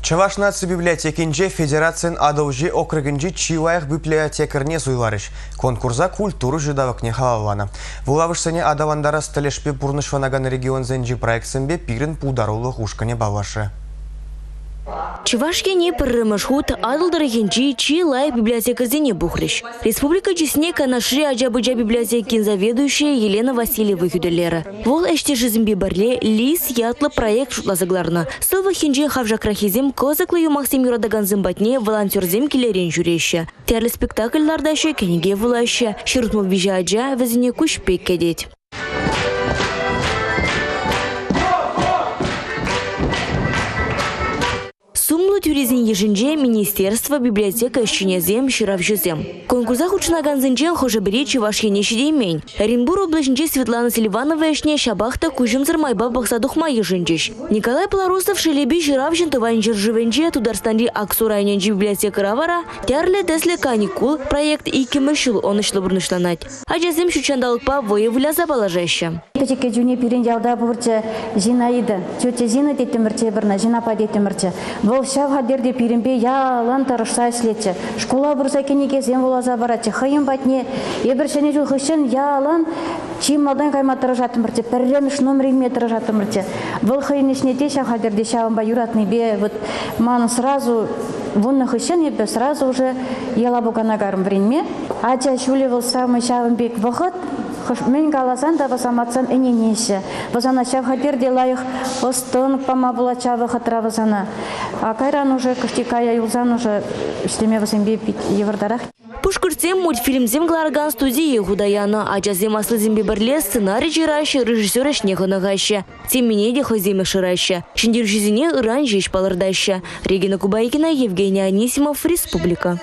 Чӑваш наци библиотекинче федерацин Атӑлҫи округӗнчи чи лайӑх библиотекарьне суйларӗҫ. Конкурса культура ҫутавӑкне халалланӑ. Вулавӑшсене аталантарас тӗлӗшпе пурнӑҫланакан регионсенчи проектсемпе пирӗн пултарулӑх ушкӑнӗ паллашрӗ. Чӑваш Ене пӗрремӗш хут Атӑл тӑрӑхӗнчи чи лайӑх библиотекӑсене пухрӗҫ. Республика чысне Канашри ача-пӑча библиотекин заведующийӗ Елена Васильева хӳтӗлерӗ. Вӑл ӗҫтешӗсемпе пӗрле «Лис» ятлӑ проект шутласа кӑларнӑ. Сывлӑх енчен хавшакраххисем кӑсӑклӑ юмахсем юратакансем патне волонтерсем килӗрен ҫӳреҫҫӗ. Тӗрлӗ спектакль лартаҫҫӗ, кӗнеке вулаҫҫӗ. 163 ача вӗсене куҫ пек кӗтет. Сумлӑ тӳресен йышӗнче министерство, библиотека ӗҫченӗсем, ҫыравҫӑсем. Конкурса хутшӑнакансенчен хӑшӗ-пӗри Чӑваш Ене ҫитеймен. Оренбур облаҫӗнчи Светлана Селиванова ӗҫне ҫапах та куҫӑмсӑр майпа пӑхса тухма йышӑнчӗҫ. Николай Полорусов Шелепи ҫыравҫӑн тӑван ҫӗршывӗнче Тутарстанри Аксу районӗнчи библиотекӑра вара тӗрлӗ тӗслӗ каникул проект иккӗмӗш ҫул ӑнӑҫлӑ пурнӑҫланать. Ачасем ҫутҫанталӑкпа вӑйӑ выляса паллашаҫҫӗ. Пӗчӗккӗ чухне пирӗн ялта пурччӗ Зинаида. Тетя Зина теттӗмӗрччӗ эпир ӑна, Зинапа теттӗмӗрччӗ. Вӑл ҫав хатӗрте пирӗнпе ялан тӑрӑшса ӗҫлетчӗ. Шкула пырса кӗнекесем вуласа паратчӗ. Хӑйӗн патне эпир Ҫӗнӗ ҫул хыҫҫӑн ялан чи малтан кайма тӑрӑшаттӑмӑрччӗ, пӗрремӗш номер илме тӑрӑшаттӑмӑрччӗ. Вӑл хӑйӗн ӗҫне те ҫав хатӗрте ҫавӑнпа юратнипе вот манӑн сразу вуннӑ хыҫҫӑн эпӗ сразу уже Елабугана карӑм вӗренме. Ача ҫулӗ вӑл самый ҫавӑн пек вӑхӑт, мӗн каласан та вӑсаматсан ӗненеҫҫӗ. Вӑсана ҫав хатер те лайӑх ӑс-тӑн пама пулать ҫав вӑхӑтра вӑсана. А кайран уже кӑшти кая юлсан уже ӗҫлеме вӗсемпе пит йывӑртарах. Пушкӑртсем мультфильмсем кӑларакан студие хута янӑ. Ачасем аслисемпе пӗрле сценари ҫыраҫҫӗ, режиссер ӗҫне хӑнӑхаҫҫӗ. Темине те хӑйсемех шыраҫҫӗ. Ҫӗнтерӳҫӗсене ыран ҫеҫ палӑртаҫҫӗ. Регина Кубайкина, Евгений Анисимов, Республика.